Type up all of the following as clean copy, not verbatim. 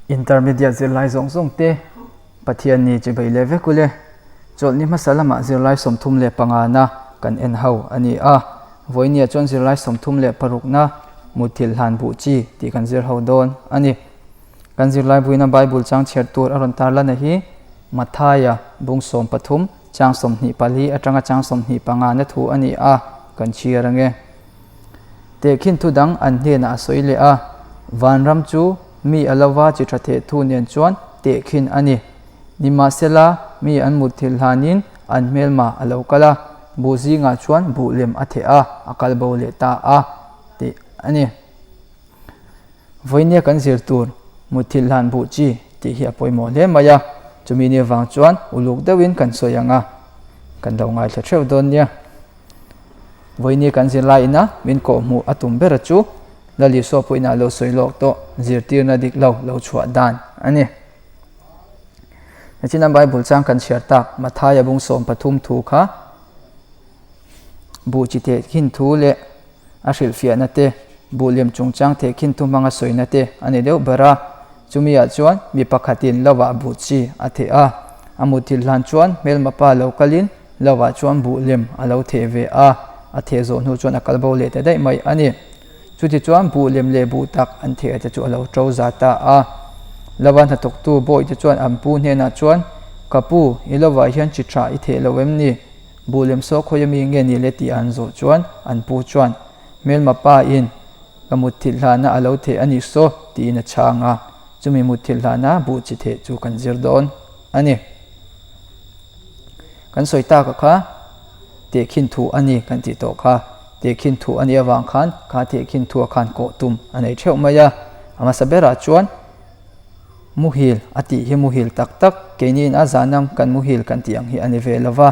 Intermediate zirlai zawng zawng te Pathianni chibai leh vek ule. Chawlhni hmasa lamah zirlai 35 na kan en ho a ni a. Vawinia chuan zirlai 36 na mutthilh hlan buh chi tih kan zir ho dawn a ni. Kan zirlai buina Bible chang chhiar tur a rawn tarlan a hi Mathaia bung 13 chang 24 atanga chang 25 na thu a ni a, kan chhiar ange. Tehkhin thu dang an hnenah a sawi leh a, Vanram chu mi a lova chi tha theh thu nen chuan tehkhin a ni. Nimahsela, mi an mutthilh hlanin an hmelma a lo kal a, buh zingah chuan buh lem a theh a, a kal bo leh ta a, tih a ni. Vawinia kan zir tur mutthilh hlan buh chi tih hi a pawimawh hle mai a, chumi ni avang chuan uluk deuhin kan sawi ang a, kan lo ngaithla theuh dawn nia. Vawinia kan zirlai ina min kawhhmuh a tum bera chu Lal Isua pawhin a lo sawi lawk tawh zirtirna dik lo lo chhuah dan a ni. Nichina Bible chang kan chhiar tak Mathaia bung 13 thu kha buh chi tehkhin thu leh a hrilhfiahna te, buh lem chungchang tehkhin thu hmanga sawina te a ni deuh ber a. Chumiah chuan mi pakhatin lovah buh chi a theh a, a mutthilh hlan chuan hmelma pa lo kalin lovah chuan buh lem a lo theh ve a, a theh zawh hnu chuan a kal bo leh ta daih mai a ni. Chutichuan buh lem leh buh tak an theh te chu a lo to za ta a. Lova hnathawktu bawihte chuan an pu hnenah chuan, Ka pu, i lovah hian chi tha i theh lo em ni? Buh lem saw khawi ami nge ni le tih an zawh chuan an pu chuan, Hmelma pa in ka mutthilh hlana a lo theh a ni saw tiin a chhang a, chumi mutthilh hlana buh chi theh chu kan zir dawn a ni. Kan sawi tak a kha tehkhin thu a ni kan tih tawh kha. Tehkhin thu a nih avang khan kha tehkhin thu a khan kawh tum a nei theuh mai a. A hmasa berah chuan muhil a tih hi muhil tak tak keiniin a zanam kan muhil kan tih ang hi a ni ve lo va.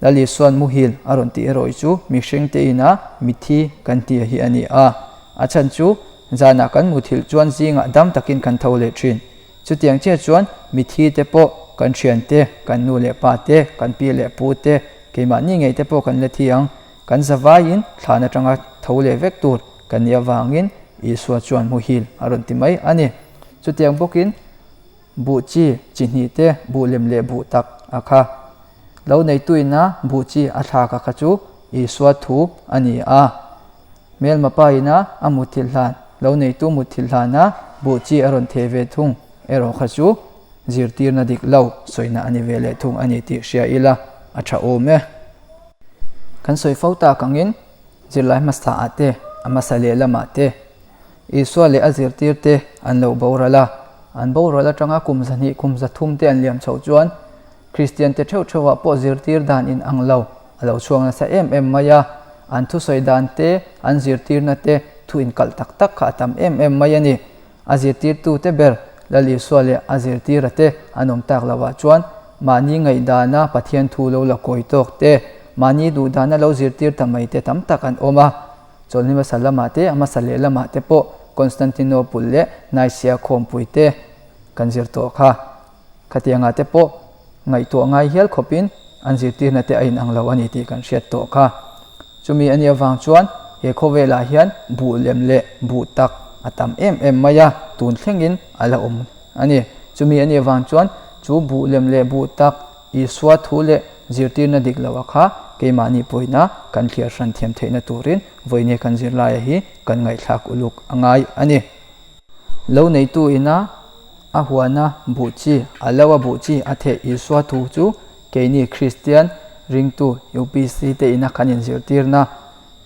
Lal Isua'n muhil a rawn tih erawh chu mihring te ina mithi kan tih hi a ni a. A chhan chu zanah kan muthilh chuan zingah dam takin kan tho leh thin. Chutiang chiah chuan mithi te pawh kan thian te, kan nu leh pa te, kan pi leh pu te, keimahni ngei te pawh kan la thi ang. Kan zavaiin thlan atanga tho leh vek tur kan nih avangin Isua chuan muhil a rawn ti mai a ni. Chutiang bawkin buh chi chi hnih te, buh lem leh buh tak a kha. Lo neituina buh chi a thlak a kha chu Isua thu a ni a. Hmelma pa ina a mutthilh hlan, lo neitu mutthilh hlana buh chi a rawn theh ve thung erawh kha chu zirtirna dik lo sawina a ni ve leh thung a ni tih hria ila a tha awm e. Kan sawi fo tak angin zirlai hmasa ah te, a hmasa leh lamah te Isua leh a zirtir te an lo boral a, an boral atanga kum 200 kum 300 te an liam chhoh chuan Kristian te theuh theuh ah pawh zirtir dan in ang lo a lo chhuak nasa em em mai a, an thusawi dan te, an zirtirna te thu inkalh tak tak kha a tam em em mai a ni. A zirtirtu te ber Lal Isua leh a zirtira te an awm tak lovah chuan mahni ngaihdana Pathian thu lo la kawi tawk te, mahni duhdana lo zirtir ta mai te tam tak an awm a. Chawlhni hmasa lamah te, a hmasa leh lamah te pawh Constantinople leh Nicaea khawmpui te kan zir tawh kha. Khatiangah te pawh ngaihtuah ngai hial khawpin an zirtirna te a inang lo a ni tih kan hriat tawh kha. Chumi a nih avang chuan he khawvelah hian buh lem leh buh tak a tam em em mai a, tun thlengin a la awm a ni. Chumi a nih avang chuan chu buh lem leh buh tak Isua thu leh zirtirna dik lo a kha keimahni pawina kan thliar hran thiam theihna turin vawinia kan zirlaia hi kan ngaihthlak uluk a ngai a ni. Lo neitu ina a huana buh chi, a lo a buh chi a theh Isua thu chu keini Kristian ringtu UPC te ina kan inzirtirna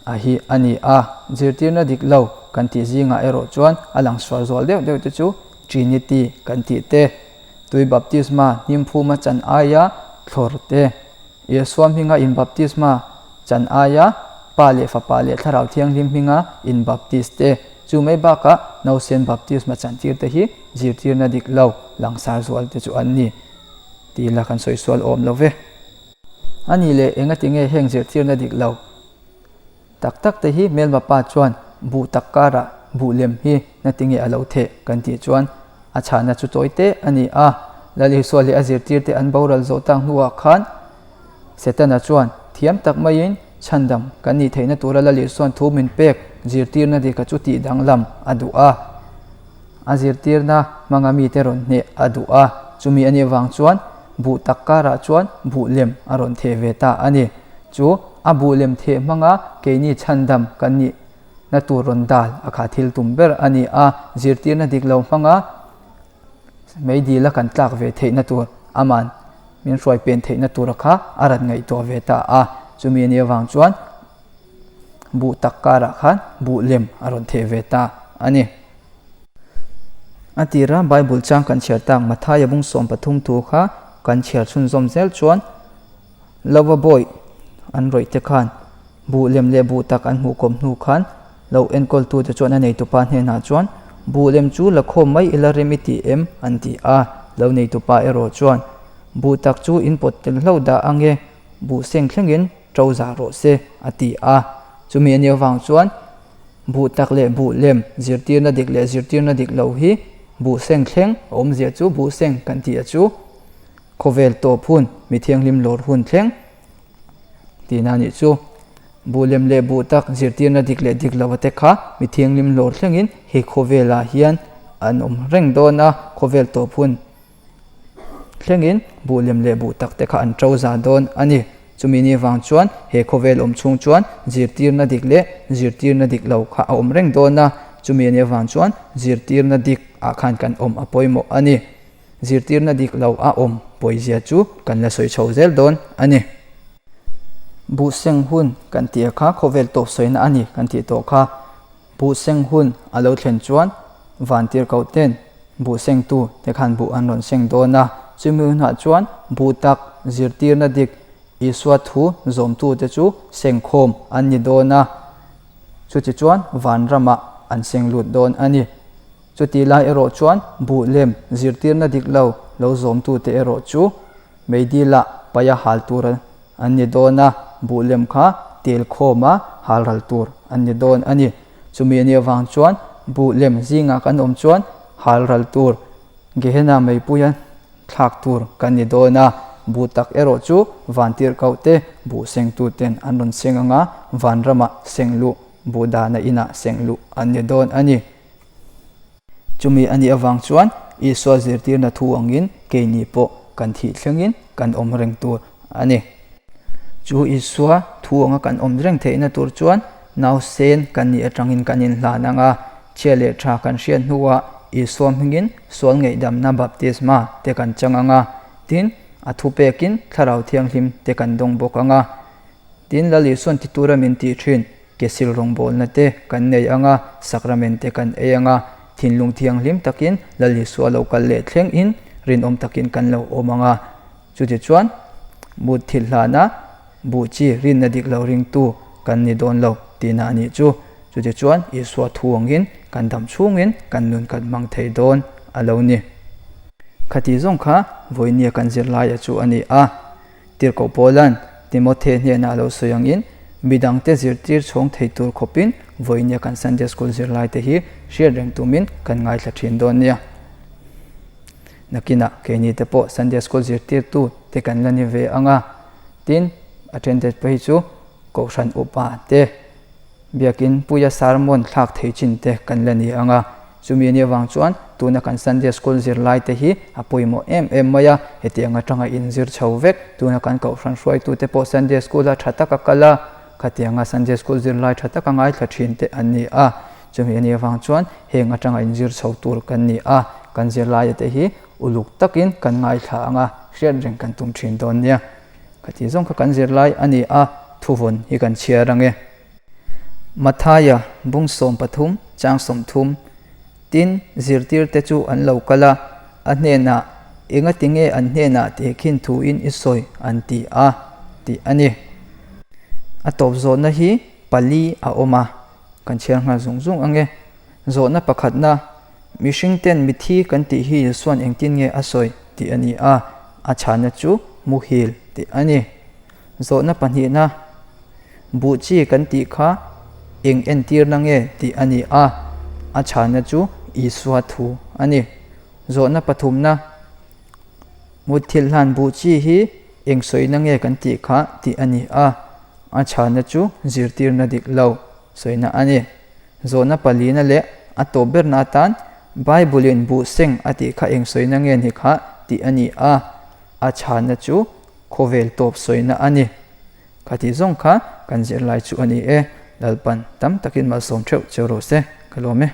a hi a ni a. Zirtirna dik lo kan tih zingah erawh chuan a lang sual zual deuh deuh te chu Trinity kan tih te, tui baptisma hnimphuma chan aia thlawr te, Isua hminga inbaptisma chan aia Pa leh Fapa leh Thlarau Thianghlim hminga inbaptis te, Chu mai bakah nausen baptisma chantir te hi zirtirna dik lo langsar zual te chu an ni tih la kan sawi sual awm lo ve. A nih leh engati nge heng zirtirna dik lo tak tak te hi hmelma pa chuan buh tak karah buh lem hi nati nge a lo theh kan tih chuan a chhahna chu tawi te a ni a. Lal Isua leh a zirtir te an boral zawh tak hnuah khan Setana chuan thiam tak maiin chhandam kan nih theihna tura Lal Isua'n thu min pek zirtirna dika chu tih danglam a duh a. A zirtirna hmanga mite rawn hneh a duh a, chumi a nih avang chuan buh tak karah chuan buh lem a rawn theh ve ta a ni. Chu a buh lem theh hmanga keini chhandam kan nih na tur rawn dal a kha thil tum ber a ni a, zirtirna dik lo hmanga meidila kan tlak ve theihna tur aman min hruai pen theihna tura kha a rawn ngaihtuah ve ta a, chumi a nih avang chuan buh tak karah khan buh lem a rawn theh ve ta a ni. A tira Bible chang kan chhiar tak Mathaia bung 13 thu kha kan chhiar chhunzawm zel chuan Lova bawi an rawih te khan buh lem leh buh tak an hmuh kawm hnu khan lo enkawltute chuan a neitupa hnenah chuan buh lem chu la khawm mai ila rem i ti em an ti a, lo neitupa erawh chuan buh tak chu in pawt tel hlo dah ange buh seng thlengin to zah rawh se a ti a. Chumi a nih avang chuan buh tak leh buh lem zirtirna dik leh zirtirna dik lo hi buh seng thleng a awmzia chu buh seng kan tih a chu khawvel tawp hun mi thianghlim lawr hun thleng tihna a nih chu. Buh lem leh buh tak zirtirna dik leh dik lo te kha mi thianghlim lawr thlengin he khawvelah hian an awm reng dawn a, khawvel tawp hun thlengin buh lem leh buh tak te kha an to za dawn a ni. Chumi ni vang chuan he khawvel awm chhung chuan zirtirna dik leh zirtirna dik lo kha a awm reng dawn a, chumi a nih avang chuan zirtirna dik ah khan kan awm a pawimawh a ni. Zirtirna dik lo a awm pawizia chu kan la sawi chho zel dawn a ni. Buh seng hun kan tih a kha khawvel tawp sawina a ni kan tih tawh kha. Buh seng hun a lo thlen chuan vantir koh ten buh sengtu te khan buh an rawn seng dawn a, chumi hunah chuan buh tak zirtirna dik Isua thu zawmtute chu sengkhawm an ni dawn a, chuti chuan vanramah an seng lut dawn a ni. Chuti lai erawh chuan buh lem zirtirna dik lo lo zawmtute erawh chu meidilah paia hal tur an ni dawn a, buh lem kha tel khawma hal ral tur an ni dawn a ni. Chumi a nih avang chuan buh lem zingah kan awm chuan hal ral tur Gehenna meipuia thlak tur kan ni dawn a, buh tak erawh chu vantirhkoh te buh sengtuten an rawn seng anga vanramah seng luh buh dahna inah seng luh an ni dawn a ni. Chumi a nih avang chuan Isua zirtirna thu angin keini pawh kan thih thlengin kan awm reng tur a ni. Chu Isua thu anga kan awm reng theihna tur chuan nausen kan nih atangin kan inhlan ang a, chhia leh tha kan hriat hnuah Isua hmingin sual ngaihdamna baptisma te kan chang ang a, tin, a thupekin Thlarau Thianghlim te kan dawng bawk ang a. Tin, Lal Isuan ti tura min tih thin. Kesil rawngbawlna te kan nei ang a, sakramen te kan ei ang a, thinlung thianghlim takin Lal Isua lo kal leh thleng in rinawm takin kan lo awm ang a. Chutichuan, mut thil hlana buh chi rinna dik lo ringtu kan ni dawn lo tihna a nih chu. Chutichuan, Isua thu angin kan dam chhungin kan nun kan hmang thei dawn a lo ni. Khati zawng kha vawinia kan zirlaia chu a ni a. Tirhkoh Paula'n Timothe hnenah a lo sawi angin, midangte zirtir chhawng thei tur khawpin vawinia kan Sunday School zirlaite hi hriat reng tumin kan ngaithla thin dawn nia. Nakinah keinite pawh Sunday School zirtirtu te kan la ni ve ang a, tin a thentet phei chu Kohhran upa te, Biakin puia sermon thlak thei chin te kan la ni ang a, chumi a nih avang chuan tuna kan Sunday School zirlai te hi a pawimawh em em mai a, hetiang atanga inzir chho vek tuna kan kohhran hruaitu te pawh Sunday School a tha taka kal a, khatianga Sunday School zirlai tha taka ngaithla thin te an ni a, chumi a nih avang chuan heng atanga inzir chho tur kan ni a, kan zirlaia te hi uluk takin kan ngaithla ang a, hriat reng kan tum thin dawn nia. Khati zawng kha kan zirlai a ni a, thuvawn hi kan chhiar ang e. Mathaia bung 13 chang 30 Tin, zirtirte chu an lo kal a, a hnenah, Engati nge an hnenah tehkhin thuin i sawi? an ti a, tih a ni. A tawp zawhna hi pali a awm a, kan chhiar nghal zung zung ang e. Zawhna pakhatna, Mihringten mithi kan tih hi Isua'n engtin nge a sawi? tih a ni a, a chhana chu muhil tih a ni. Zawhna pahnihna, Buh chi kan tih kha eng entirna nge tih a ni a, a chhana chu Isua thu a ni. Zawhna pathumna, Mutthilh hlan buh chi hi eng sawina nge kan tih kha tih a ni a, a chhana chu zirtirna dik lo sawina a ni. Zawhna palina leh a tawp berna atan. Bible-in buh seng a tih kha eng sawina nge ni kha tih a ni a, a chhanna chu khawvel tawp sawina a ni. Khati zawng kha kan zirlai chu a ni e. Lalpan tam takin malsawm theuh cheu rawh se. Ka lawm e.